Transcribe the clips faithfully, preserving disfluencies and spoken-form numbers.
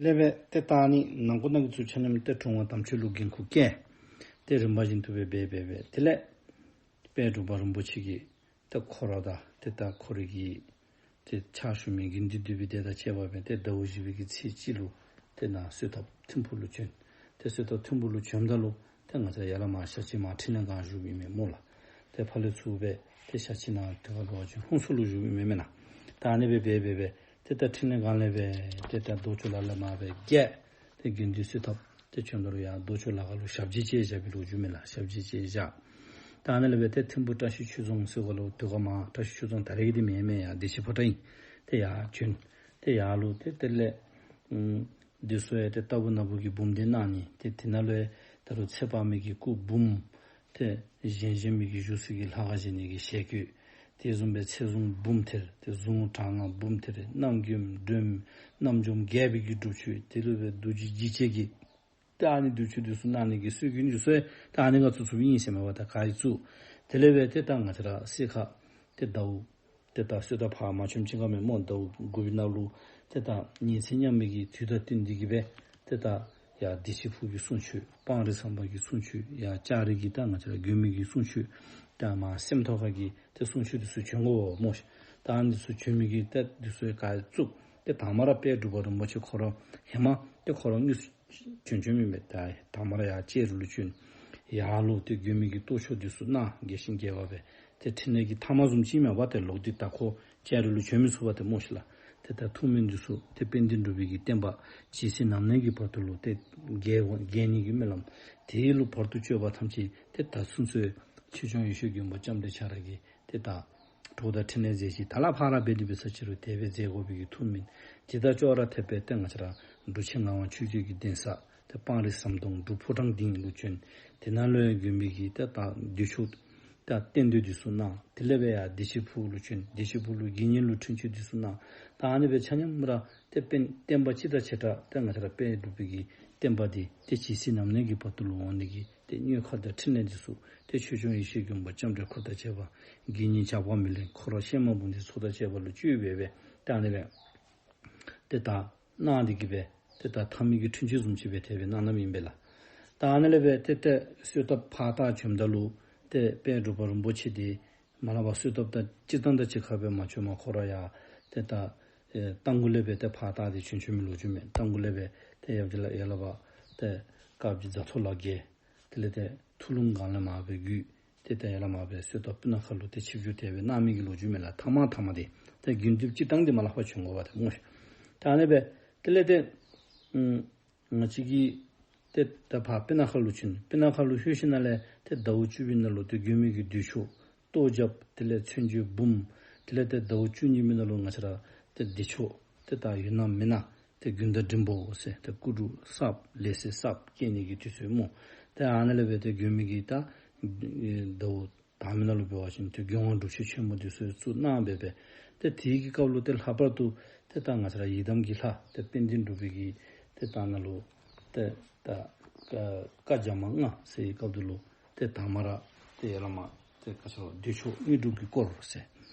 ལས་སྦེ་ཏེ་ད་ཨ་ནི་ནང་ཁོག་ནང་གི་ཚུ་ཆ་མཉམ་ཏེ་དྲུང་པ་དམ་ཆོས་ལུ་འགན་ཁུར་བཀལ། ཏེ་རིམ་པ་བཞིན་དུ་སྦེ་འབད་འབད་འབད་དེ་ལས་དཔལ་འབྲུག་པ་རིན་པོ་ཆེ་གིས་ཏེ་ཁོ་ར་དང་ཏེ་ད་ཁོ་རའི་གི་ཏེ་ཕྱག་ཞུ་མི་དགེ་འདུན་འདུས་པའི་སྡེ་དང་བཅས་པ་སྦེ་ཏེ་ཟླཝ་བཞི་པའི་གི་ཚེས་གཅིག་ལུ་ཏེ་ནཱ་གསོལ་ཐབ་ཐིམ་ཕུག་ལུ་བྱོན། ཏེ་གསོལ་ཐབ་ཐིམ་ཕུག་ལུ་བྱོནམ་ད་ལུ་ཏེ་ང་བཅས་ཡར་ལས་མར་ཞག་གཅིག་མར་འཕྲིན་ལས་སྒང་བཞུགསཔ་ཨིན་མས་སྨོ་ལགས། ཏེ་ཕར་ལས་ཚུར་སྦེ་ཏེ་ཞག་གཅིག་ནཱ་ཏེ་ཕར་འབད་བ་ཅིན་ཧུན་སུར་ལུ་བཞུགསཔ་ཨིན་མས་མེན་ན། ད་ཨ་ནི་སྦེ་འབད་འབད་འབད་ཏེ་ད་འཕྲིན་ལས་སྒང་ལས་སྦེ་ཏེ་ད་རྡོ་ཆུ་ལ་ལས་མར་སྦེ་བརྒལ། ཏེ་དགེ་འདུན་གསོལ་ཐབ་ཏེ་བྱོནམ་ད་ལུ་ཡར་རྡོ་ཆུ་ལ་ཁ་ལུ་ཞབས་རྗེས་བཅས་བཞག་པའི་ལོ་རྒྱུས་མས་ལགས། ཞབས་རྗེས་བཅས་བཞག། ད་ཨ་ནི་ལས་སྦེ་ཏེ་ཐིམ་ཕུག་བཀྲ་ཤིས་ཆོས་རྫོང་ཟེར་བ་ལུ་དེ་སྒང་མར་བཀྲ་ཤིས་ཆོས་རྫོང་ད་རེས་ཀྱི་འདི་མེན་མས། ཡར་བདེ་ཆེན་ཕོ་བྲང་ཨིན། ཏེ་ཡར་བྱོན། ཏེ་ཡར་ལུ་ཏེ་དེ་ལས་ཨམ་འདི་ཚུ་ཡང་ཏེ་རྟག་བུ་ན་བུ་གི་འབུམ་སྡེ་གནང་ནི། ཏེ་དེ་ནང་ལུ་ཡང་ད་རུང་ཚེ་དཔག་མེད་ཀྱི་སྐུ་འབུམ། ཏེ་བཞེངས་བཞེངས་མི་གི་བཞུགས་ས་གི་ལྷ་ཁང་བཞེངས་ནི་གི་ཞལ་བཀོད། དེ་བཟུམ་སྦེ་ཚེ་བཟུང་འབུམ་ཐེར། ཏེ་གཟུངས་གྲྭ་ལྔ་འབུམ་ཐེར། རྣམ་འགྱུར་སྒྲོལ་མ་རྣམ་འཇོམས་རྒྱས་པའི་གི་སྒྲུབ་མཆོད། དེ་ལུ་སྦེ་རྡོ་རྗེ་འཇིགས་བྱེད་ཀྱི་ཏེ་ཨ་ནི་སྒྲུབ་མཆོད་འདི་ཚུ་གནང་ནི་གི་སྲོལ་རྒྱུན་འདི་ཚུ་ཡང་ད་ཨ་ནི་སྒང་བཙུགས་བཙུགསཔ་ཨིན་ཟེར་མས་པ། ད་ག་ར་བཙུགས། དེ་ལས་སྦེ་ཏེ་ད་ང་བཅས་ར་གསེར་ཁ་ཏེ་ཟླཝ་ཏེ་ད་གསོལ་ཐབ་ཕར་མ་བྱོན་ཅིག་ཁར་མས་སྨོ། ཟླཝ་དགུ་པའི་ནང་ལུ་ཏེ་ད་ཉིན་མཚན་མཉམ་མེད་ཀྱི་དུས་དང་བསྟུན་ཏེ་གི་སྦེ་ཏེ་ད་ཡར་བདེ་ཆེན་ཕུག་གི་གསུང་ཆོག། སྤང་རི་ཟམ་པ་གི་གསུང་ཆོག། ཡར་ལྕགས་རི་གི་ད་ང་བཅས་ར་མགོན་པོའི་གི་གསུང་ཆོག། ད་མར་སེམས་རྟོགས་ཁ་གི་ཏེ་གསུང་ཆོག་འདི་ཚུ་བྱོན་དགོ་པས་སྨོ་ཤིག། ད་ཨ་ནི་འདི་ཚུ་བྱོན་མི་གི་ཏེ་འདི་ཚུ་ག་ར་བཙུགས། ཏེ་དང་པ་ར་དཔལ་འབྲུག་པ་རིན་པོ་ཆེ་ཁོ་ར་ཧེ་མ་ཏེ་ཁོ་ར་དངོས་སུ་བྱོན་བྱོནམ་ཨིན་པས། ད་དང་པ་ར་ཡར་ལྕགས་རི་ལུ་བྱོན། ཡར་ལུ་ཏེ་མགོན་པོའི་གི་གཏོར་ཆོག་འདི་ཚུ་གནང་། རྒྱས་ཤིང་རྒྱས་པ་སྦེ་ཏེ་འཕྲིན་ལས་ཀྱི་མཐའ་མ་བཟུམ་ཅིག་མས་པ། ཏེ་ལོག་སྟེ་ད་ཁོ་ལྕགས་རི་ལུ་བྱོན་མི་ཚུགས་པས་ཏེ་སྨོ་ཤིག་ལགས། ཏེ་ད་ཐུགས་སྨོན་འདི་ཚུ་ཏེ་དཔལ་ལྡན་འབྲུག་པའི་གི་བསྟན་པ་ཇི་སྲིད་ནམ་གནས་ཀྱི་བར་དུ་ལུ་ཏེ་རྒྱས་རྒྱས་ནི་གི་སྨོན་ལམ། དེ་ལུ་བར་དུ་གཅོད་པ་ཐམས་ཅད་ཏེ་ད་ཚུན་ཚོད་ཆོས་སྐྱོང་ཡེ་ཤེས་མགོན་པོ་ལྕམ་དྲལ་ཁྱེད་ར་གིས་ཏེ་ད་གྲོགས་དང་འཕྲིན་ལས་མཛད་ཅིག། ད་ལས་ཕར་ར་འབད་ནི་འབད་ས་ཅིག་རུང་དེ་སྦེ་མཛད་དགོ་པའི་གི་ཐུགས་སྨོན། ཇི་ལྟར་ཅོག་ར་འཐདཔ་སྦེ་ཏེ་ང་བཅས་ར་འབྲུག་ཆེན་ངག་དབང་ཆོས་རྒྱལ་གྱི་གདན་ས་ཏེ་སྤང་རི་ཟམ་གདོང་འབྲུག་ཕོ་བྲང་སྡིངས་ལུ་བྱོན། དེ་ནང་ལུ་ཡང་མགོན་པོའི་གི་ཏེ་ད་བདེ་མཆོག་ད་རྟེན་མདོས་འདི་ཚུ་གནང་། དེ་ལས་སྦེ་ཡར་བདེ་ཆེན་ཕུག་ལུ་བྱོན། བདེ་ཆེན་ཕུག་ལུ་དགེ་བསྙེན་ལུ་འཕྲིན་བཅོལ་འདི་ཚུ་གནང་། ད་ཨ་ནི་སྦེ་ཆ་མཉམ་ར་ཏེ་དཔལ་བསྟན་པ་སྤྱི་དང་བྱེ་བྲག་ཏེ་ང་བཅས་ར་དཔལ་འབྲུག་པའི་གི་བསྟན་པ་འདི་ཏེ་ཇི་སྲིད་ནམ་གནས་ཀྱི་བར་དུ་ལུ་འོང་ནི་གི་ཏེ་མྱུར་མཁའ་དང་འཕྲིན་ལས་འདི་ཚུ་ཏེ་ཆོས་སྐྱོང་ཡེ་ཤེས་མགོན་པོ་ལྕམ་དྲལ་འཁོར་དང་བཅས་པ་དགེ་བསྙེན་ཇག་པ་མེ་ལེན་འཁོར་བ་གཤེད་མ་འབུམ་སྡེ་ཚོགས་དང་བཅས་པ་ལུ་བཅོལ་སྦེ་སྦེ་ད་ཨ་ནི་སྦེ་ཏེ་ད་གནང་སྟེ་གི་སྦེ་ཏེ་ད་མཐའ་མའི་གི་འཕྲིན་བཅོལ་བཟུམ་ཅིག་སྦེ་དེ་སྦེ་གནང་གནངམ་ཨིན་པས་ལགས། ད་ཨ་ནི་ལས་སྦེ་ཏེ་ཏེ་གསོལ་ཐབ་ཕར་ད་བྱོནམ་ད་ལུ་ཏེ་དཔལ་འབྲུག་པ་རིན་པོ་ཆེ་འདི་མར་ལས་ཕར་གསོལ་ཐབ་ད་སྤྱིར་བཏང་དང་གཅིག་ཁར་སྦེ་མ་བྱོནམ་ཁོ་ར་ཡར་ཏེ་ད་ཨེ་རྟ་མགོ་ལས་སྦེ་ཏེ་ཕར་ད་འདི་བྱོན་བྱོན་མི་ལོ་རྒྱུས་མས། རྟ་མགོ་ལས་སྦེ་ཏེ་ཡབ་རྗེ་ལ་ཡར་ལས་ཕར་ཏེ་དཀར་སྦྱིས་རྫ་ཐོག་ལ་བརྒལ། དེ་ལས་ཏེ་ཐུ་ལུང་སྒང་ལས་མར་སྦེ་བརྒྱུད་དེ་ཏེ་ཡར་ལས་མར་སྦེ་གསོལ་ཐབ་སྤུ་ན་ཁ་ལུ་ཏེ་ཆིབས་བསྒྱུར་དེ་སྦེ་གནང་མི་གི་ལོ་རྒྱུས་མས་ལགས། ཐ་མ་ཐ་མ་འདི་ཏེ་དགེ་འདུན་སྤྱིར་བཏང་འདི་མར་ལས་ཕར་བྱོན་དགོ་པས་ཏེ་སྨོ་ཤིག། ད་ཨ་ནི་སྦེ་དེ་ལས་ཏེ་ཨམ་ང་བཅས་ཀྱིས་ཏེ་ད་ཕར་སྤུ་ན་ཁ་ལུ་བྱོན། སྤུ་ན་ཁ་ལུ་ལྷོད་ཞིནམ་ལས་ཏེ་ཟླཝ་བཅུ་པའི་ནང་ལུ་ཏེ་མགོན་པོའི་གི་བདེ་མཆོག་གཏོར་རྒྱབ། དེ་ལས་མཚན་བརྗོད་འབུམ། དེ་ལས་ཏེ་ཟླཝ་བཅུ་གཉིས་པའི་ནང་ལུ་ང་བཅས་ར་ཏེ་བདེ་མཆོག་ཏེ་ད་ཡོད་ན་མེད་ན་ཏེ་དགུན་ཟླ་འབྲིང་པོ་ཟེར་ཏེ་སྐུ་འབྲུག་གསརཔ་ལེགས་སེ་གསརཔ་སྐྱེ་ནི་གི་དུས་ཚོད་སྨོ། ཏེ་ཨ་ནི་ལས་སྦེ་ཏེ་མགོན་པོའི་གི་ད་ཟླཝ་དང་པའི་ནང་ལུ་འབད་བ་ཅིན་ཏེ་མགོན་དབང་སྒྲུབ་མཆོད་ཆེན་མོ་འདི་ཚུ་བཙུགས་གནང་སྦེ་སྦེ་ཏེ་དེའི་གི་སྐབས་ལུ་ཏེ་ལྷག་པར་དུ་ཏེ་ད་ང་བཅས་ར་ཡི་དམ་གྱི་ལྷ་ཏེ་དཔལ་ལྡན་འབྲུག་པའི་གི་ཏེ་ད་ནང་ལུ་ཏེ་ད་བཀའ་བཀའ་རྒྱ་མ་ལྔ་ཟེར་བའི་སྐབས་དེ་ལུ་ཏེ་དང་པ་ར་ཏེ་ཡར་ལས་མར་ཏེ་ག་ཅི་ལོ་བདེ་མཆོག་དངོས་གྲུབ་ཀྱི་སྐོར་ཟེར།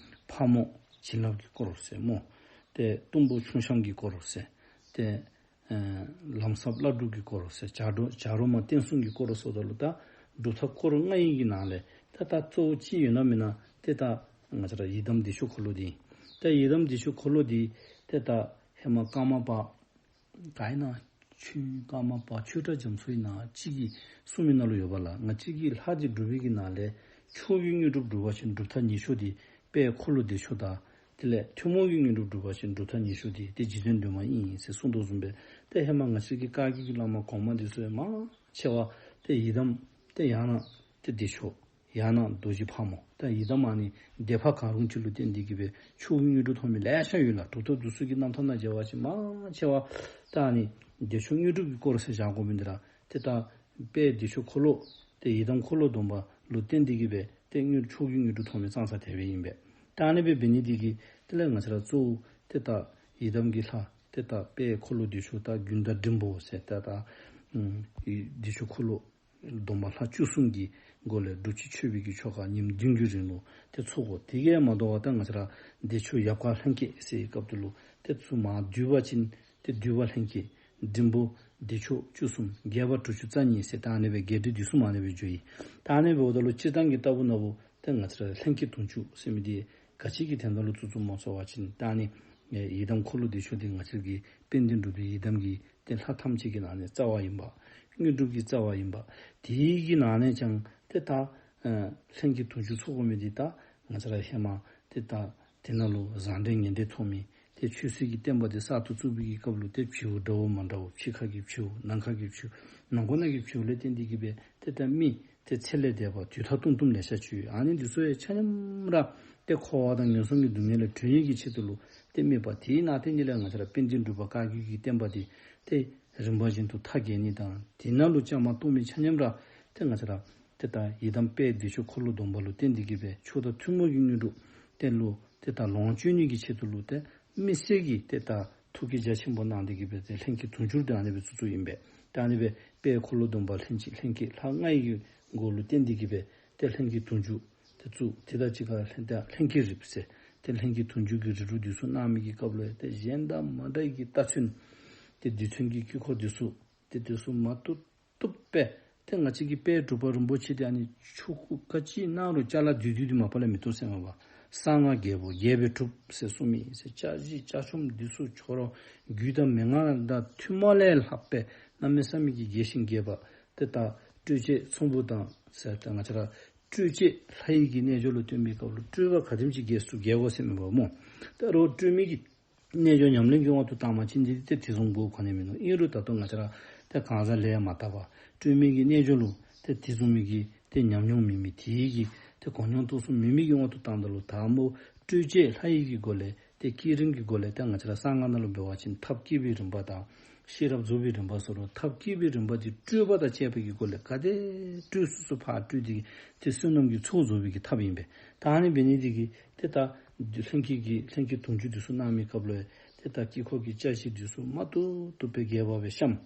ཕག་མོ་བྱིན་རླབས་ཀྱི་སྐོར་ཟེར་སྨོ། ཏེ་གཏུམ་པོ་ཁྱུང་བཤམས་ཀྱི་སྐོར་ཟེར། ཏེ་ཨེ་ལམ་ཟབ་བླ་སྒྲུབ་ཀྱི་སྐོར་ཟེར། བྱ་རོག་བྱ་རོག་མ་བསྟན་སྲུང་གི་སྐོར་ཟེརཝ་ད་ལུ་ད་སྒྲུབ་ཐབས་སྐོར་ལྔ་ཡི་གི་ནང་ལས་ཏེ་ད་གཙོ་བོ་ཅིག་ཡོད་ན་མེད་ན་ཏེ་ད་ང་བཅས་ར་ཡི་དམ་བདེ་མཆོག་འཁོར་ལོ་འདི་ཨིན། ད་ཡི་དམ་བདེ་མཆོག་འཁོར་ལོ་འདི་ཏེ་ད་ཧེ་མ་ཀརྨ་པ་ག་ཨིན་ན་ཆོས་ཀརྨ་པ་ཆོས་གྲགས་རྒྱ་མཚོ་ཨིན་ན་ཅིག་གིས་གསུངས་མི་ནང་ལུ་ཡོད་པ་ལགས། ང་བཅས་ཀྱི་ལྷ་འདི་སྒྲུབ་པའི་གི་ནང་ལས་མཆོག་གི་དངོས་གྲུབ་སྒྲུབ་པ་ཅིན་སྒྲུབ་ཐབས་ཉེས་མཆོག་འདི་དཔལ་འཁོར་ལོ་བདེ་མཆོག་དང་དེ་ལས་ཐུན་མོང་གི་དངོས་གྲུབ་སྒྲུབ་པ་ཅིན་སྒྲུབ་ཐབས་ཉེས་མཆོག་འདི་ཏེ་རྗེ་བཙུན་སྒྲོལ་མ་ཨིན་ཟེར་གསུངས་དོ་བཟུམ་སྦེ་ཏེ་ཧེ་མ་ང་བཅས་ཀྱི་བཀའ་བརྒྱུད་ཀྱི་བླ་མ་གོང་མ་འདི་ཚུ་ཡང་མང་ཆེ་བ་ཏེ་ཡི་དམ་ཏེ་ཡང་ན་ཏེ་བདེ་མཆོག་ཡང་ན་རྡོ་རྗེ་ཕག་མོ། ད་ཡི་དམ་ཨ་ནི་སྡེ་པ་གང་རུང་ཅིག་ལུ་བརྟེན་ཏེ་གི་སྦེ་མཆོག་གི་དངོས་གྲུབ་ཐོབ་མི་ལེ་ཤ་ཡོད་ལགས། གྲུབ་ཐོབ་འདི་ཚུ་གི་རྣམ་ཐར་ནང་མཇལ་བ་ཅིན་མང་ཆེ་བ་ད་ཨ་ནི་བདེ་མཆོག་དངོས་གྲུབ་ཀྱི་སྐོར་ཟེར་བཞག་དགོ་མི་འདི་ར་ཏེ་ད་དཔལ་བདེ་མཆོག་འཁོར་ལོ་ཏེ་ཡི་དམ་འཁོར་ལོ་སྡོམ་པ་ལུ་བརྟེན་ཏེ་གི་སྦེ་ཏེ་དངོས་མཆོག་གི་དངོས་གྲུབ་ཐོབ་མི་ཙང་ཙ་དེ་སྦེ་ཨིན་པས། ད་ཨ་ནི་སྦེ་འབད་ནི་འདི་གིས་དེ་ལས་ང་བཅས་ར་གཙོ་བོ་ཏེ་ད་ཡི་དམ་གྱི་ལྷ་ཏེ་ད་དཔལ་འཁོར་ལོ་བདེ་མཆོག་ད་དགུན་ཟླ་འབྲིང་པོ་ཟེར་ད་ད་ཨམ་བདེ་མཆོག་འཁོར་ལོ་སྡོམ་པ་ལྷ་བཅུ་གསུམ་གྱི་སྒོ་ལས་སྒྲུབ་མཆོད་མཆོད་པའི་གི་ཆོ་ག་ཉིནམ་བདུན་གྱི་རིང་ལུ་ཏེ་ཚོགས་དགོ། དེ་གིས་མ་དོ་བར་ད་ང་བཅས་ར་བདེ་མཆོག་ཡབ་བཀའ་ལྷན་སྐྱེས་ཟེར་བའི་སྐབས་དེ་ལུ་ཏེ་ཚུར་མར་བསྡུ་བ་ཅིན་ཏེ་འདུས་པ་ལྷན་སྐྱེས། འབྲིང་པོ་བདེ་མཆོག་བཅུ་གསུམ། རྒྱས་པ་དྲུག་ཅུ་རྩ་གཉིས་ཟེར་ད་ཨ་ནི་སྦེ་བརྒྱད་ཁྲི་བདུན་གསུམ་ཨ་ནི་སྦེ་བརྗོད་ཡི། ད་ཨ་ནི་སྦེ་འབདཝ་ད་ལུ་སྤྱིར་བཏང་གི་ལྟ་བུ་ན་བུ་ཏེ་ང་བཅས་ར་ལྷན་སྐྱེས་དུང་ཕྱུར་ཟེར་མི་འདི་ག་ཅི་གི་དོན་དག་ལུ་བཙུགས་བཙུགསཔ་སྨོ་ཟེར་བ་ཅིན་ད་ཨ་ནི་ཡི་དམ་འཁོར་ལོ་བདེ་མཆོག་འདི་ང་བཅས་ཀྱི་དཔལ་ལྡན་འབྲུག་པའི་ཡི་དམ་གྱི་ཏེ་ལྷ་ཐམས་ཅད་ཀྱི་ནང་ནས་རྩ་བ་ཡིན་པ། དངོས་གྲུབ་ཀྱི་རྩ་བ་ཡིན་པ། དེའི་གི་ནང་ནས་ཀྱང་ཏེ་ད་ལྷན་སྐྱེས་དུང་ཕྱུར་ཚོགས་དགོ་མི་འདི་ད་ང་བཅས་ར་ཧེ་མ་ཏེ་ད་དེ་ནང་ལུ་བཟང་འབྲེལ་ངན་འབྲེལ་ཐོགས་མི་ཏེ་ཆོས་སྲིད་ཀྱི་བསྟན་པ་འདི་གསར་དུ་བཙུགས་པའི་གི་སྐབས་ལུ་ཏེ་བྱེའུ་འདྲ་བོ་མ་འདྲ་བོ་ཕྱི་ཁ་གི་བྱེའུ་ནང་ཁ་གི་བྱེའུ་ནང་ཁོག་ནང་གི་བྱེའུ་ལས་བརྟེན་ཏེ་གི་སྦེ་ཏེ་ད་མི་ཏེ་ཚེ་ལས་འདས་པ་དུས་ཐ་ཏུམ་ཏུམ་ལེ་ཤ་ཅིག་ཡོད། ཨ་ནི་འདི་ཚུ་ཡང་ཆ་མཉམ་ར་ཏེ་འཁོར་བ་དང་ངན་སོང་གི་སྡུག་བསྔལ་ལས་གྲོལ་ནི་གི་ཆེད་དུ་ལུ་ཏེ་དམིགས་པ། དེའི་ནང་དེ་ཉིད་ལས་ང་བཅས་ར་དཔལ་ལྡན་འབྲུག་པ་བཀའ་བརྒྱུད་ཀྱི་བསྟན་པ་འདི་ཏེ་རིམ་པ་བཞིན་དུ་མཐའ་རྒྱས་ནི་དང་དེ་ནང་ལུ་བཅའ་མར་གཏོགས་མི་ཆ་མཉམ་ར་ཏེ་ང་བཅས་ར་ཏེ་ད་ཡི་དམ་དཔལ་བདེ་མཆོག་འཁོར་ལོ་སྡོམ་པ་ལུ་བརྟེན་ཏེ་གི་སྦེ་མཆོག་དང་ཐུན་མོང་གི་དངོས་གྲུབ་དེ་ལུ་ཏེ་ད་ལོངས་སྤྱོད་ནི་གི་ཆེད་དུ་ལུ་ཏེ་དམིགས་བསལ་གྱི་ཏེ་ད་ཐུགས་བསྐྱེད་རྒྱ་ཆེན་པོ་གནང་སྟེ་གི་སྦེ་ཏེ་ལྷན་སྐྱེས་དུང་ཕྱུར་དེ་ཨ་ནི་སྦེ་བཙུགས་བཙུགསཔ་ཨིན་པས། ཏེ་ཨ་ནི་སྦེ་དཔལ་འཁོར་ལོ་སྡོམ་པ་ལྷན་ཅིག་ལྷན་སྐྱེས་ལྷ་ལྔ་ཡི་གི་སྒོ་ལུ་བརྟེན་ཏེ་གི་སྦེ་ཏེ་ལྷན་སྐྱེས་དུང་ཕྱུར་དེ་བཙུགས། དེ་དང་གཅིག་ཁར་ལྷན་ཏེ་ལྷན་སྐྱེས་རིགཔ་ཟེར་ཏེ་ལྷན་སྐྱེས་དུང་ཕྱུར་གྱི་རིགས་དྲུག་འདི་ཚུ་གནང་མི་གི་སྐབས་ལུ་ཏེ་གཞན་དང་མ་འདྲ་བའི་གི་རྟགས་མཚན་ཏེ་རྡུལ་ཚོན་གྱི་དཀྱིལ་འཁོར་འདི་ཚུ་ཏེ་འདི་ཚུ་མ་བཏུབ་བཏུབ་སྦེ་ཏེ་ང་བཅས་ཀྱི་དཔལ་འབྲུག་པ་རིན་པོ་ཆེ་འདི་ཨ་ནི་ཆོ་ག་ག་ཅི་གནང་རུང་ཅ་ལ་བདུད་བདུད་འདི་མ་པ་ལས་མི་བཏུབ་ཟེར་མས་པ། གསང་སྔགས་རྒྱལ་པོ་རྒྱལ་པོའི་སྒྲུབ་ཟེར་གསུངས་མི་ཟེར་བཅའ་གཞི་བཅའ་ཆོམ་འདི་ཚུ་ཁྱོད་ར་རྒྱུད་དང་མན་ངག་དང་ཐུན་མོང་ལས་ལྷག་པའི་གནམ་མེད་ས་མེད་ཀྱི་རྒྱས་ཤིང་རྒྱས་པ། ཏེ་ད་སྤྲོས་བཅས་ཚོམ་བུ་དང་ཟེར་ཏེ་ང་བཅས་ར་སྤྲོས་བཅས་ལྷ་ཡི་གི་རྣལ་འབྱོར་ལུ་བསྟེན་པའི་སྐབས་ལུ་སྤྲོས་པ་ག་དེམ་ཅིག་རྒྱས་སུ་རྒྱས་དགོ་ཟེར་མས་པ་སྨོ། ད་རུང་སྤྲོས་མེད་ཀྱི་རྣལ་འབྱོར་ཉམས་ལེན་གྱི་དབང་དུ་བཏང་བ་ཅིན་འདི་ཏེ་དེ་བཟུམ་དགོ་གོ་ནི་མིན་ནུག། ཨིན་རུང་ད་ལྟོ་ང་བཅས་ར་ཏེ་གང་ཟག་ལས་མ་དག་པ་སྤྲོས་མེད་ཀྱི་རྣལ་འབྱོར་ལུ་ཏེ་དེ་བཟུམ་མའི་གི་ཏེ་ཉམས་མྱོང་མེད་མི་དེ་གི་ཏེ་གོ་མྱོང་རྟོགས་གསུམ་མེད་མི་གི་དབང་དུ་བཏངམ་ད་ལུ་ད་སྨོ་སྤྲོས་བཅས་ལྷ་ཡི་གི་སྒོ་ལས་ཏེ་བསྐྱེད་རིམ་གྱི་སྒོ་ལས་ཏེ་ང་བཅས་ར་གསང་སྔགས་ནང་ལུ་འབད་བ་ཅིན་ཐབས་བསྐྱེད་པའི་རིམ་པ་དང་ཤེས་རབ་རྫོགས་པའི་རིམ་པ་ཟེར་རུང་ཐབས་བསྐྱེད་པའི་རིམ་པ་འདི་སྤྲོས་པ་དང་བཅས་པའི་གི་སྒོ་ལས་ག་དེ་སྤྲོས་སུ་སུ་ཕར་སྤྲོས་ཏེ་གི་ཏེ་བསོད་ནམས་ཀྱི་ཚོགས་རྫོགས་པའི་གི་ཐབས་ཨིན་པས། ད་ཨ་ནི་འབད་ནི་དེ་གིས་ཏེ་ད་ལྷན་སྐྱེས་ཀྱི་ལྷན་སྐྱེས་དུང་ཕྱུར་འདི་ཚུ་གནང་མི་སྐབས་ལུ་ཏེ་ད་དཀྱིལ་འཁོར་གྱི་བཅའ་གཞི་འདི་ཚུ་མ་བཏུབ་བཏུབ་སྦེ་རྒྱས་པ་སྦེ་བཤམས།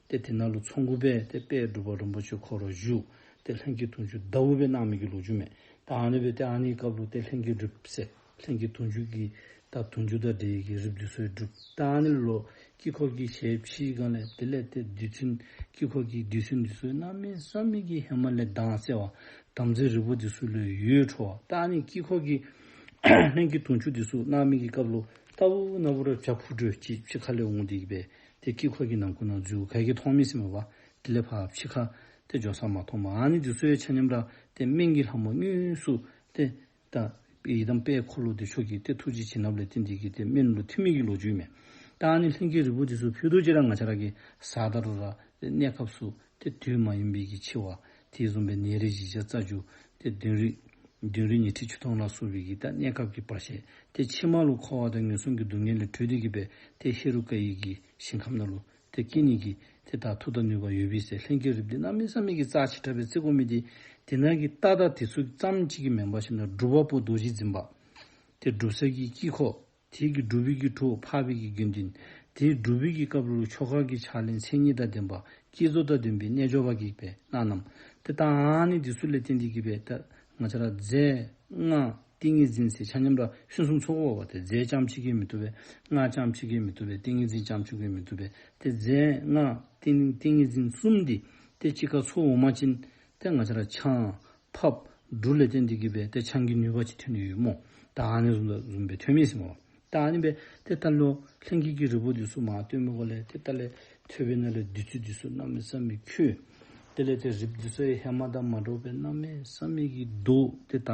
ཏེ་དེ་ནང་ལུ་ཚོགས་མགུ་སྦེ་ཏེ་དཔལ་འབྲུག་པ་རིན་པོ་ཆེ་ཁོ་ར་བཞུགས། ཏེ་ལྷན་སྐྱེས་དུང་ཕྱུར་ཟླཝ་སྦེ་གནང་མི་གི་ལོ་རྒྱུས་མས། ད་ཨ་ནི་སྦེ་ཏེ་ཨ་ནི་སྐབས་ལུ་ཏེ་ལྷན་སྐྱེས་རིགཔ་ཟེར་ལྷན་སྐྱེས་དུང་ཕྱུར་གྱི་ད་དུང་ཕྱུར་དང་འབྲེལ་གྱི་རིགཔ་འདི་ཚུ་སྒྲུབ། ད་ཨ་ནི་ལུ་དཀྱིལ་འཁོར་གྱི་ཞལ་ཕྱེ་སྒང་ལས་དེ་ལས་ཏེ་རྡུལ་ཚོན་དཀྱིལ་འཁོར་གྱི་རྡུལ་ཚོན་འདི་ཚུ་གནམ་མེད་ས་མེད་ཀྱི་ཧེ་མ་ལས་མདངས་གསལ་བ། དམ་ཚིག་རིལ་པོ་འདི་ཚུ་ལུ་འོད་འཕྲོ་བ། ད་ཨ་ནི་དཀྱིལ་འཁོར་གྱི་ལྷན་སྐྱེས་དུང་ཕྱུར་འདི་ཚུ་གནང་མི་གི་སྐབས་ལུ་ལྟ་བུ་ན་བུ་ར་བྱ་འཕུར་འགྲོས་ཅིག་ཕྱི་ཁ་ལས་འོང་སྟེ་གི་སྦེ་ཏེ་དཀྱིལ་འཁོར་གྱི་ནང་ཁུག་ནང་འཛུལ་ག་གིས་མཐོང་མི་ཟེར་མས་པ། དེ་ལས་ཕར་ཕྱི་ཁ་ཏེ་འགྱོ་ས་མ་མཐོང་པ། ཨ་ནི་འདི་ཚུ་ཡང་ཆ་མཉམ་ར་ཏེ་སྨན་གྱི་ལྷ་མོ་དངོས་སུ་ཏེ་ད་ཡི་དམ་དཔལ་འཁོར་ལོ་བདེ་མཆོག་གི་ཏེ་ཐུགས་རྗེ་བྱིན་རླབས་ལས་བརྟེན་ཏེ་གི་ཏེ་སྨན་ལུ་ཐིམ་མི་གི་ལོ་རྒྱུས་མས། ད་ཨ་ནི་ལྷན་སྐྱེས་རིལ་བུ་འདི་ཚུ་ཕུད་རྡོག་ཅིག་ར་ང་བཅས་ར་གིས་ཟ་ད་རུང་ར་ཏེ་གནས་སྐབས་སུ་ཏེ་དུས་མ་ཡིན་པའི་གི་འཆི་བ། དེ་བཟུམ་སྦེ་ནད་རིགས་བཞི་བརྒྱ་རྩ་བརྒྱད། ཏེ་གདོན་རིགས་གདོན་རིགས་ཉི་ཁྲི་ཆིག་སྟོང་ལ་སོགས་པའི་གི་ད་གནས་སྐབས་ཀྱི་བར་ཆད། ཏེ་ཕྱི་མ་ལུ་འཁོར་བ་དང་ངན་སོང་གི་སྡུག་བསྔལ་ལས་གྲོལ་ཏེ་གི་སྦེ་ཏེ་ཧེ་རུ་ཀ་ཡི་གི་ཞིང་ཁམས་ནང་ལུ་ཏེ་སྐྱེ་ནི་གི་ཏེ་ད་མཐུ་དང་ནུས་པ་ཡོད་པའི་ཟེར་ལྷན་སྐྱེས་རིགཔ་འདི་གནམ་མེད་ས་མེད་ཀྱི་རྩ་ཆེ་དྲགས་སྦེ་བརྩི་དགོ་མི་འདི་དེ་ནང་གི་རྟགས་དང་དེ་ཚུ་ཙམ་ཅིག་གིས་མེན་པར་ཞིན་ན་སྒྲུབ་པ་པོ་རྡོ་རྗེ་འཛིན་པ། ཏེ་སྒྲུབ་ས་གི་དཀྱིལ་འཁོར། དེ་གི་སྒྲུབ་པའི་གི་གྲོགས་འཕགས་པའི་གི་དགེ་འདུན། དེ་སྒྲུབ་པའི་གི་སྐབས་ལུ་ཆོ་ག་གི་ཕྱག་ལེན་མཚན་ཉིད་དང་ལྡན་པ་བསྐྱེད་རྫོགས་དང་ལྡན་པའི་རྣལ་འབྱོར་པ་གིས་སྦེ་གནང་གནངམ། ཏེ་ད་ཨ་ནི་འདི་ཚུ་ལས་བརྟེན་ཏེ་གི་སྦེ་ད་ང་བཅས་ར་རྫས་སྔགས་ཏིང་ངེ་འཛིན་ཟེར་ཆ་མཉམ་ར་ཕུན་སུམ་ཚོགས་དགོ་པས། ཏེ་རྫས་རྐྱངམ་ཅིག་གིས་མི་བཏུབ་པས། སྔགས་རྐྱངམ་ཅིག་གིས་མི་བཏུབ་པས། ཏིང་ངེ་འཛིན་རྐྱངམ་ཅིག་གིས་མི་བཏུབ་པས། ཏེ་རྫས་སྔགས་ཏིང་ཏིང་ངེ་འཛིན་གསུམ་འདི་ཏེ་གཅིག་ཁར་ཚོགས་འོང་པ་ཅིན་ཏེ་ང་བཅས་ར་ཆང་ཕབ་འབྲུ་ལས་བརྟེན་ཏེ་གི་སྦེ་ཏེ་ཆང་གི་ནུས་པ་ཅིག་ཐོན་ནི་ཡོད་སྨོ། ད་ཨ་ནི་བཟུམ་བཟུམ་སྦེ་ཐོན་མི་ཟེར་སྨོ། ད་ཨ་ནི་སྦེ་ཏེ་ད་ལོག་ལྷན་སྐྱེས་ཀྱི་རིལ་བུ་འདི་ཚུ་མར་བཏོན་མི་གུ་ལས་ཏེ་ད་ལས་ཐོད་པའི་ནང་ལས་བདུད་རྩི་འདི་ཚུ་གནམ་མེད་ས་མེད་ཁོལ། དེ་ལས་ཏེ་རིལ་བུ་འདི་ཚུ་ཡང་ཧེ་མ་དང་མ་འདྲཝ་སྦེ་གནམ་མེད་ས་མེད་ཀྱི་མདོག་ཏེ་ད་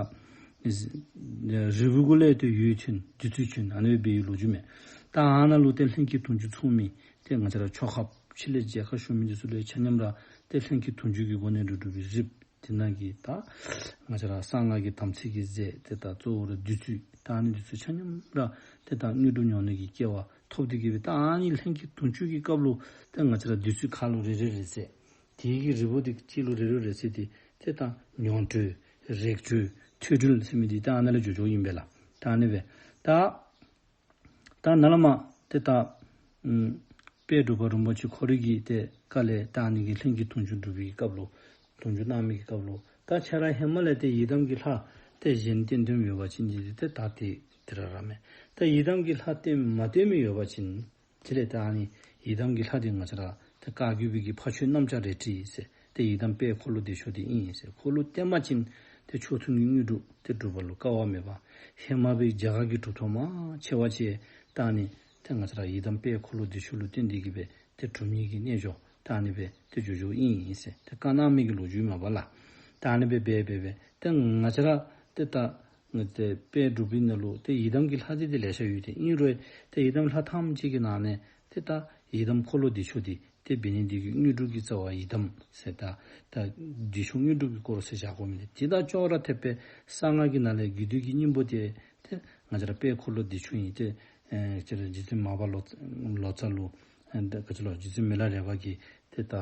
རིལ་བུ་གུ་ལས་ཏེ་འོད་ཐོན་བདུད་རྩི་ཐོན་ཨ་ནི་སྦེ་འབད་བའི་ལོ་རྒྱུས་མས། ད་ཨ་ནཱ་ལུ་ཏེ་ལྷན་སྐྱེས་དུང་ཕྱུར་ཚོགས་མི་ཏེ་ང་བཅས་ར་ཆོ་གཔ་ཕྱི་ལས་མཇལ་ཁ་ཞུ་མི་འདི་ཚུ་ལུ་ཡང་ཆ་མཉམ་ར་ཏེ་ལྷན་སྐྱེས་དུང་ཕྱུར་གྱི་སྒོ་ནས་འབྲུ་སྒྲུབ་པའི་རིལ་བུ་དེ་ནང་གི་ད་ང་བཅས་ར་གསང་སྔགས་ཀྱི་དམ་ཚིག་གི་རྫས་ཏེ་ད་གཙོ་བོ་ར་བདུད་རྩི་ད་ཨ་ནི་འདི་ཚུ་ཆ་མཉམ་ར་ཏེ་ད་དངོས་གྲུབ་མྱོང་ནི་གི་སྐལ་བ་ཐོབ་སྟེ་གི་སྦེ་ད་ཨ་ནི་ལྷན་སྐྱེས་དུང་ཕྱུར་གྱི་སྐབས་ལུ་ཏེ་ང་བཅས་ར་བདུད་རྩི་ཁ་ལུ་རེ་རེ་རེ་བསྲེས། དེ་གི་རིལ་བུ་དེ་གཅིག་ལུ་རེ་རེ་རེ་བསྲེས་ཏེ་ཏེ་ད་མྱོང་གྲོལ་རེག་གྲོལ་ཐོས་གྲོལ་ཟེར་མི་འདི་ད་ཨ་ནཱ་ལས་འགྱོ་འགྱོཝ་ཨིན་པས་ལགས། ད་ཨ་ནི་སྦེ་ད་ད་ནཱ་ལས་མར་ཏེ་ད་ཨམ་དཔལ་འབྲུག་པ་རིན་པོ་ཆེ་ཁོ་རའི་གི་ཏེ་བཀའ་ལས་ད་ཨ་ནི་གི་ལྷན་སྐྱེས་དུང་ཕྱུར་སྒྲུབ་པའི་སྐབས་ལུ་དུང་ཕྱུར་གནང་མི་གི་སྐབས་ལུ་ད་ཁྱེད་ར་ཧེ་མ་ལས་ཏེ་ཡི་དམ་གྱི་ལྷ་ཏེ་གཞན་བསྟེན་དོན་ཡོད་པ་ཅིན་འདི་ཏེ་ད་ཏེ་དེ་ར་ར་མས། ད་ཡི་དམ་གྱི་ལྷ་བསྟེན་མ་བསྟེན་མི་ཡོད་པ་ཅིན་དེ་ལས་ད་ཨ་ནི་ ཡི་དམ་གྱི་ལྷ་འདི་ང་བཅས་ར་ཏེ་བཀའ་བརྒྱུད་པའི་གི་ཕ་ཆོས་གནམ་ལྕགས་རལ་གྲི་ཟེར། ཏེ་ཡི་དམ་དཔལ་འཁོར་ལོ་བདེ་མཆོག་འདི་ཨིན་ཟེར། ཁོ་ལུ་བསྟེན་པ་ཅིན་ཏེ་མཆོག་ཐུན་གྱི་དངོས་གྲུབ་ཏེ་སྒྲུབ་པ་ལུ་དཀའ་བ་མེད་པ། ཧེ་མ་སྦེ་རྒྱ་གར་གྱི་གྲུབ་ཐོབ་མང་ཆེ་བ་ཅིག་ད་ཨ་ནི་ཏེ་ང་བཅས་ར་ཡི་དམ་དཔལ་འཁོར་ལོ་བདེ་མཆོག་ལུ་བསྟེན་ཏེ་གི་སྦེ་ཏེ་གྲུབ་བརྙེས་ཀྱི་རྣལ་འབྱོར་ད་ཨ་ནི་སྦེ་ཏེ་འགྱོ་འགྱོཝ་ཨིན་ཟེར། ཏེ་བཀའ་གནང་མི་གི་ལོ་རྒྱུས་མས་པ་ལགས། ད་ཨ་ནི་སྦེ་འབད་འབད་འབད་ཏེ་ང་བཅས་ར་ཏེ་ད་ཏེ་དཔལ་འབྲུག་པའི་ནང་ལུ་ཏེ་ཡི་དམ་གྱི་ལྷ་འདི་ཏེ་ལེ་ཤ་ཡོད། ཏེ་ཨིན་རུང་ཏེ་ཡི་དམ་ལྷ་ཐམས་ཅད་ཀྱི་ནང་ནས་ཏེ་ད་ཡི་དམ་འཁོར་ལོ་བདེ་མཆོག་འདི་ཏེ་འབད་ནི་འདི་གིས་དངོས་གྲུབ་ཀྱི་རྩ་བ་ཡི་དམ་ཟེར། ད་ད་བདེ་མཆོག་དངོས་གྲུབ་ཀྱི་སྐོར་ཟེར་བཞག་དགོ་མི་འདི་ཏེ་ད་ཅོག་ར་འཐདཔ་སྦེ་གསང་སྔགས་ཀྱི་ནང་ལས་རྒྱུད་སྡེ་གི་སྙིང་པོ་འདི་ཏེ་ང་བཅས་ར་དཔལ་འཁོར་ལོ་བདེ་མཆོག་ཨིན། ཏེ་ཨེ་ཅི་ར་རྗེ་བཙུན་མར་པ་ལོ་ལོ་ཙཱ་ལུ་ཨེ་ད་ག་ཅི་ལོ་རྗེ་བཙུན་མི་ལ་རས་པ་གིས་ཏེ་ད་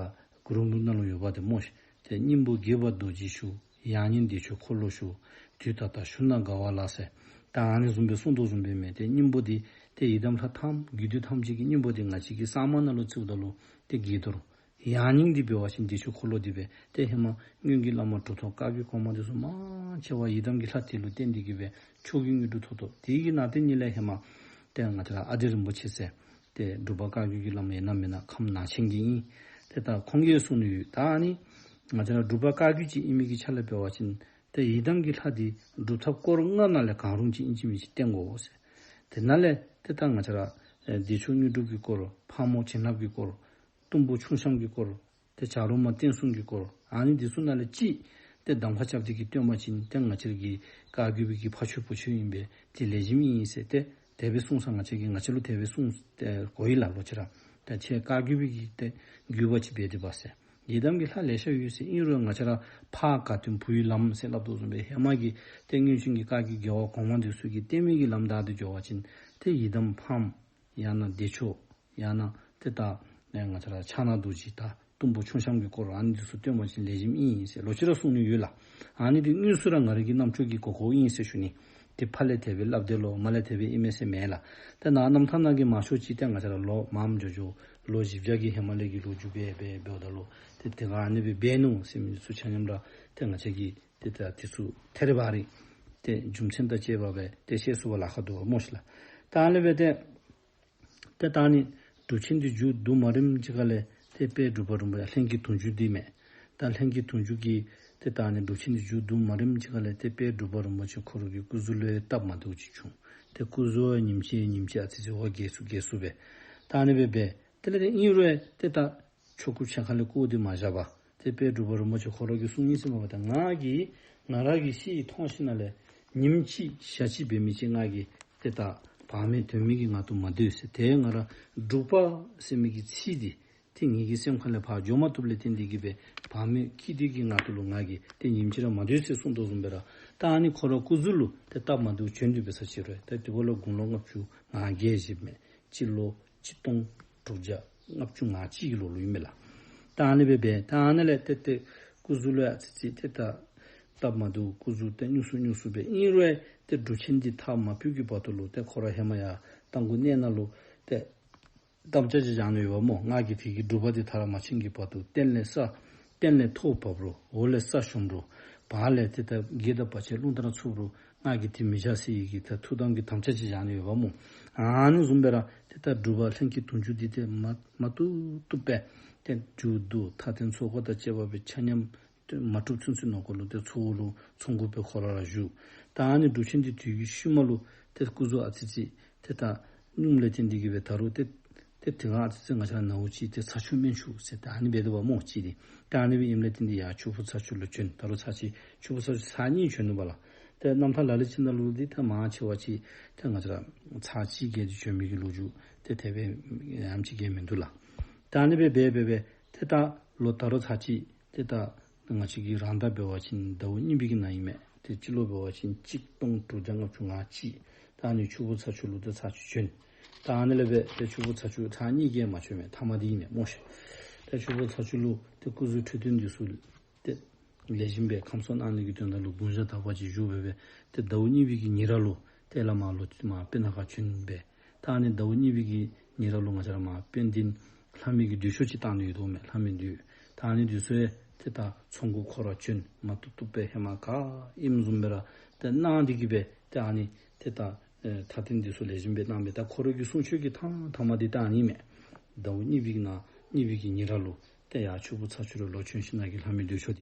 གུ་རུ་ནང་ལུ་ཡོདཔ་འདི་སྨོ་ཤིག། ཏེ་སྙིང་པོ་དགྱེས་པ་རྡོ་རྗེ་ཞུ། ཡང་སྙིང་བདེ་མཆོག་འཁོར་ལོ་ཞུ། དུས་ད་ལྟ་ཞུ་ན་དགའ་བ་ལགས་ཟེར། ད་ཨ་ནི་བཟུམ་སྦེ་གསུངས་དོ་བཟུམ་སྦེ་མས། ཏེ་སྙིང་པོ་འདི་ཏེ་ཡི་དམ་ལྷ་ཐམས་རྒྱུད་སྡེ་ཐམས་ཅད་ཀྱི་སྙིང་པོ་འདི་ང་བཅས་ཀྱི་གསར་མ་ནང་ལུ་བརྩིཝ་ད་ལུ་ཏེ་དགྱེས་རྡོར། ཡང་སྙིང་འདི་འབད་བ་ཅིན་བདེ་མཆོག་འཁོར་ལོ་འདི་སྦེ་ཏེ་ཧེ་མ་སྔོན་གྱི་བླ་མ་གྲུབ་ཐོབ་བཀའ་བརྒྱུད་གོང་མ་འདི་ཚུ་མང་ཆེ་བ་ཡི་དམ་གྱི་ལྷ་འདི་ལུ་བརྟེན་ཏེ་གི་སྦེ་མཆོག་གི་དངོས་གྲུབ་ཐོབ་ཐོབ། དེ་གི་ནང་དེ་ཉིད་ལས་ཧེ་མ་ཏེ་ང་བཅས་ར་ཨ་ཏི་རིན་པོ་ཆེ་ཟེར་ཏེ་འབྲུག་པ་བཀའ་བརྒྱུད་ཀྱི་བླ་མ་ཡིན་ན་མེན་ན་ཁམས་ནང་ཆེན་གྱི་ཨིན། ཏེ་ད་ཁོང་གིས་གསུངས་ནི་ཡོད། ད་ཨ་ནི་ང་བཅས་ར་འབྲུག་པ་བཀའ་བརྒྱུད་ཅིག་ཨིན་མི་གི་ཆ་ལས་འབད་བ་ཅིན་ཏེ་ཡི་དམ་གྱི་ལྷ་འདི་སྒྲུབ་ཐབས་སྐོར་ལྔ་ནང་ལས་གང་རུང་ཅིག་ཨིན་ཅི་མིན་ཅི་བསྟེན་དགོ་ཟེར། དེ་ནང་ལས་ཏེ་ད་ང་བཅས་ར་ཨེ་བདེ་མཆོག་དངོས་གྲུབ་ཀྱི་སྐོར་ཕག་མོ་བྱིན་རླབས་ཀྱི་སྐོར་གཏུམ་པོ་ཁྱུང་གཤམ་གྱི་སྐོར་ཏེ་བྱ་རོག་མ་བསྟན་སྲུང་གི་སྐོར་ཨ་ནི་འདི་ཚུ་ནང་ལས་ཅིག་ཏེ་གདམ་ཁ་རྐྱབ་སྟེ་གི་བསྟེན་པ་ཅིན་ཏེ་ང་བཅས་ར་གི་བཀའ་བརྒྱུད་པའི་གི་ཕ་ཆོས་བུ་ཆོས་ཨིན་པས། ཏེ་ལེགས་ཤོམ་ཨིན་ཟེར་ཏེ་དེ་སྦེ་གསུངས་ས་ང་བཅས་ཀྱིས་ང་བཅས་ལུ་དེ་སྦེ་གསུངས་ཏེ་གོ་ཡི་ལགས། ལོག་ཅི་ར་ད་ཁྱེད་བཀའ་བརྒྱུད་པའི་གི་ཏེ་བརྒྱུད་པ་ཅིག་འབད་དེ་འབད་ཟེར། ཡི་དམ་གྱི་ལྷ་ལེ་ཤ་ཡོད་ཟེར། ཨིན་རུང་ང་བཅས་ར་ཕ་དགའ་སྟོན་བུ་ཡི་ལམ་ཟེར་སླབ་དོ་བཟུམ་སྦེ་ཧེ་མ་གི་ཏེ་སྔོན་བྱོན་གྱི་བཀའ་བརྒྱུད་རྒྱལ་བ་གོང་མ་འདི་ཚུ་གིས་བསྟེན་མི་གི་ལམ་བདའ་སྟེ་འགྱོ་བ་ཅིན་ཏེ་ཡི་དམ་ཕམ་ཡང་ན་བདེ་མཆོག་ཡང་ན་ཏེ་ད་ང་བཅས་ར་ཕྱག་ན་རྡོ་རྗེ་དང་གཏུམ་པོ་ཁྱུང་གཤམ་གྱི་སྐོར་ཨ་ནི་འདི་ཚུ་བསྟེན་པ་ཅིན་ལེགས་ཤོམ་ཨིན་ཟེར་ལོག་ཅི་ར་གསུངས་ནི་ཡོད་ལགས། ཨ་ནི་འདི་དངོས་སུ་ར་ང་ར་གི་རྣམ་ཅོ་གིས་གོ་གོཝ་ཨིན་ཟེར་ཞུ་ནི། ཏེ་ཕར་ལས་དེ་སྦེ་སླབ་དེས་ལོ་མར་ལས་དེ་སྦེ་ཨིན་མས་ཟེར་མེན་ལགས། ཏེ་ནཱ་རྣམ་ཐར་ནང་གི་མང་ཤོས་ཅིག་ཏེ་ང་བཅས་ར་ལོ་མངམ་འགྱོ་འགྱོ་ལོ་བཞི་བརྒྱ་གི་ཧེ་མ་ལས་ཀྱི་ལོ་རྒྱུས་སྦེ་སྦེ་འབདཝ་ད་ལུ་ཏེ་དེ་སྒང་ཨ་ནི་སྦེ་འབད་ནུག་ཟེར་མི་ཚུ་ཆ་མཉམ་ར་ཏེ་ང་བཅས་ཀྱིས་ཏེ་ད་དེ་ཚུ་ཐད་རི་བ་རི་ཏེ་རྒྱུ་མཚན་དང་བཅས་པ་སྦེ་ཏེ་ཤེས་ཚུགས་པར་ལཱ་ཁག་འདུག་པ་སྨོ་ཤིག་ལགས། ད་ཨ་ནི་སྦེ་ཏེ་ཏེ་ད་ཨ་ནི་སྒྲུབ་ཆེན་འདི་མཇུག་བསྡུ་མ་རནམ་ཅིག་ཁ་ལས་ཏེ་དཔལ་འབྲུག་པ་རིན་པོ་ཆེ་ལྷན་སྐྱེས་དུང་ཕྱུར་འདི་མས། ད་ལྷན་སྐྱེས་དུང་ཕྱུར་གྱིས་ཏེ་ད་ཨ་ནི་སྒྲུབ་ཆེན་འདི་མཇུག་བསྡུ་མ་རནམ་ཅིག་ཁ་ལས་ཏེ་དཔལ་འབྲུག་པ་རིན་པོ་ཆེ་ཁོ་ར་གི་སྐུ་གཟུགས་ལུ་སྟབས་མ་བདེཝ་ཅིག་བྱུང་། ཏེ་སྐུ་གཟུགས་ཉིནམ་ཅིག་ཉིནམ་ཅིག་ཨ་ཙི་ཙི་འོ་བརྒྱལ་སུ་བརྒྱལ་སུ་སྦེ། ད་ཨ་ནི་སྦེ་སྦེ་དེ་ལས་ཏེ་ཨིན་རུང་ཏེ་ད་ཆོ་ག་ཕྱག་ཁ་ལས་བཀོ་སྟེ་མ་བཞག་པར་ཏེ་དཔལ་འབྲུག་པ་རིན་པོ་ཆེ་ཁོ་ར་གིས་གསུངས་ཡི་ཟེར་མས་པ། ད་ང་གིས་ང་ར་གི་ཤེས་མཐོང་ཤེས་ནང་ལས་ཉིནམ་གཅིག་ཞག་གཅིག་འབད་མི་ཅིག་ང་གིས་ཏེ་ད་བག་མེད་དོན་མེད་ཀྱི་ངང་དུ་མ་སྡོད་ཟེར། ཏེ་ང་ར་འབྲུག་པ་ཟེར་མི་གི་ཚིག་འདི་ཏེ་ངེ་གི་སེམས་ཁ་ལས་ཕར་འགྱོ་མ་བཏུབ་ལས་བརྟེན་ཏེ་གི་སྦེ་བག་མེད་སྐྱིད་སྡུག་གི་ངང་དུ་ལུ་ང་གིས་ཏེ་ཉིནམ་གཅིག་ར་མ་སྡོད་ཟེར་གསུངས་དོ་བཟུམ་སྦེ་ར་ད་ཨ་ནི་ཁོ་ར་སྐུ་གཟུགས་ལུ་ཏེ་སྟབས་མ་བདེཝ་བྱོན་ཏེ་འབད་ས་ཅིག་རུང་ཏེ་དེ་འབདཝ་ལས་དགུང་ལོ་ལྔ་བཅུ་ང་བརྒྱད་བཞེསཔ་མས། སྤྱི་ལོ་ཆིག་སྟོང་དྲུག་བརྒྱ་ལྔ་བཅུ་ང་གཅིག་གི་ལོ་ལུ་ཨིན་མས་ལགས། ད་ཨ་ནི་སྦེ་སྦེ་ད་ཨ་ནི་ལས་ཏེ་ཏེ་སྐུ་གཟུགས་ལུ་ཨ་ཙི་ཙི་ཏེ་ད་སྟབས་མ་བདེཝ་སྐུ་གཟུགས་ཏེ་སྙུང་སུ་སྙུང་སུ་སྦེ་ཨིན་རུང་ཏེ་སྒྲུབ་ཆེན་འདི་མཐར་མ་ཕུལ་གྱི་བར་དུ་ལུ་ཏེ་ཁོ་ར་ཧེ་མ་ཡར་རྟ་མགོ་གནས་ནང་ལུ་ཏེ་དམ་བཅའ་ཅིག་བཞག་ནི་ཡོདཔ་སྨོ། ང་གིས་དེ་གི་སྒྲུབ་པ་འདི་མཐར་མ་ཕྱིན་གྱི་བར་དུ་སྟེང་ལས་ས་སྟེང་ལས་ཐོག་བབས་རུང་འོག་ལས་ས་ཞོམ་རུང་བར་ལས་ཏེ་ད་བགེགས་དང་བར་ཆད་རླུང་ལྟར་འཚུབ་རུང་ང་གིས་དེ་མི་བཞག་ཟེར་བའི་གི་ད་ཐུགས་དམ་གྱི་དམ་བཅའ་ཅིག་བཞག་ནི་ཡོདཔ་སྨོ། ཨ་ནི་བཟུམ་སྦེ་ར་ཏེ་ད་འབྲུག་པ་ལྷན་སྐྱེས་དུང་ཕྱུར་འདི་ཏེ་མ་མ་བཏུབ་བཏུབ་སྦེ་ཏེ་མཇུག་བསྡུ་མཐའ་རྟེན་ཚོགས་འཁོར་དང་བཅས་པ་སྦེ་ཆ་མཉམ་ཏེ་མ་གྲུབ་ཚུན་ཚོད་ནང་འཁོད་ལུ་ཏེ་ཚོགས་ལུ་ཚོགས་འགོ་སྦེ་ཁོ་ར་ར་བཞུགས། ད་ཨ་ནི་སྒྲུབ་ཆེན་འདི་དུས་ཀྱི་ཤུལ་མ་ལུ་ཏེ་སྐུ་གཟུགས་ཨ་ཙི་ཙི་ཏེ་ད་སྙུངམ་ལས་བརྟེན་ཏེ་གི་སྦེ་ད་རུང་ཏེ་ཏེ་དེ་སྒང་ཨ་ཙི་ཙི་ང་བཅས་ར་ནཝ་ཅིག་ཏེ་ཚ་ཆུ་སྨན་ཆུ་ཟེར་ད་ཨ་ནི་སྦེ་འདུག་པ་སྨོ་ཅིག་ཏེ། ད་ཨ་ནི་སྦེ་ཨིནམ་ལས་བརྟེན་ཏེ་ཡར་ཆུ་སྦུག་ཚ་ཆུ་ལུ་བྱོན། ད་རུང་ཚར་གཅིག་ཆུ་སྦུག་ཚ་ཆུ་ཚར་གཉིས་བྱོན་ནུག་པ་ལགས། ཏེ་རྣམ་ཐར་ལ་ལུ་ཅིག་ནང་ལུ་འདི་ད་མང་ཆེ་བ་ཅིག་ཏེ་ང་བཅས་ར་ཚར་གཅིག་བརྒལ་ཏེ་བྱོན་མི་གི་ལོ་རྒྱུས་ཏེ་དེ་སྦེ་ཡང་ཅིག་གིས་མིན་འདུག་ལགས། ད་ཨ་ནི་སྦེ་སྦེ་སྦེ་སྦེ་ཏེ་ད་ལོ་ད་རུང་ཚར་གཅིག་ཏེ་ད་ང་བཅས་ཀྱི་རང་ཟླ་འབད་བ་ཅིན་ཟླཝ་གཉིས་པའི་གི་ནང་ཨིན་མས། ཏེ་སྤྱི་ལོ་འབད་བ་ཅིན་ཆིག་སྟོང་དྲུག་བརྒྱ་ལྔ་བཅུ་ང་གཅིག། ད་ཨ་ནི་ཆུ་སྦུག་ཚ་ཆུ་ལུ་ཏེ་ཚར་གཅིག་བྱོན། ད་ཨ་ནི་ལས་སྦེ་ཏེ་ཆུ་སྦུག་ཚ་ཆུ་ཚར་གཉིས་བརྒལ་མ་བྱོན་མས། ཐ་མ་འདི་ཨིན་མས་སྨོ་ཤིག། ཏེ་ཆུ་སྦུག་ཚ་ཆུ་ལུ་ཏེ་སྐུ་གཟུགས་འཕྲོད་བསྟེན་འདི་ཚུ་ཏེ་ལེགས་ཤོམ་སྦེ་ཁམས་གསོ་གནང་ནི་གི་དོན་དག་ལུ་དགུང་ཞག་དག་པ་ཅིག་བཞུགས་སྦེ་སྦེ་ཏེ་ཟླཝ་གཉིས་པའི་གི་ཉེ་རབས་ལུ་ཏེ་བླ་མ་ལོག་སྟེ་མར་སྤུ་ན་ཁ་བྱོན་སྦེ། ད་ཨ་ནི་ཟླཝ་གཉིས་པའི་གི་ཉེ་རབས་ལུ་ང་བཅས་ར་མར་དཔལ་ལྡན་ལྷ་མོའི་གི་མདོས་ཆོག་ཅིག་བཏང་ནི་ཡོདཔ་མས། ལྷ་མོའི་མདོས། ད་ཨ་ནི་འདི་ཚུ་ཡང་ཏེ་ད་ཚོགས་འགོ་ཁོ་ར་བྱོན། མ་བཏུབ་བཏུབ་སྦེ་ཧེ་མ་ག་ཨིནམ་བཟུམ་སྦེ་ར་ཏེ་གནང་སྟེ་གི་སྦེ་ཏེ་ཨ་ནི་ཏེ་ད་ཨེ་མཐའ་རྟེན་འདི་ཚུ་ལེགས་ཤོམ་སྦེ་གནང་སྦེ་ད་ཁོ་ར་གི་གསུང་ཆོག་གི་ཐང་ཐ་མ་འདི་ད་ཨ་ནི་མས། ཟླཝ་གཉིས་པའི་ནང་གཉིས་པའི་གི་ཉིན་ར་ལུ་ཏེ་ཡར་ཆུ་སྦུག་ཚ་ཆུ་རུ་ལོ་ཆེན་ཤིང་ནགས་ཀྱི་ལྷ་མོའི་གདུལ་ཕྱོགས་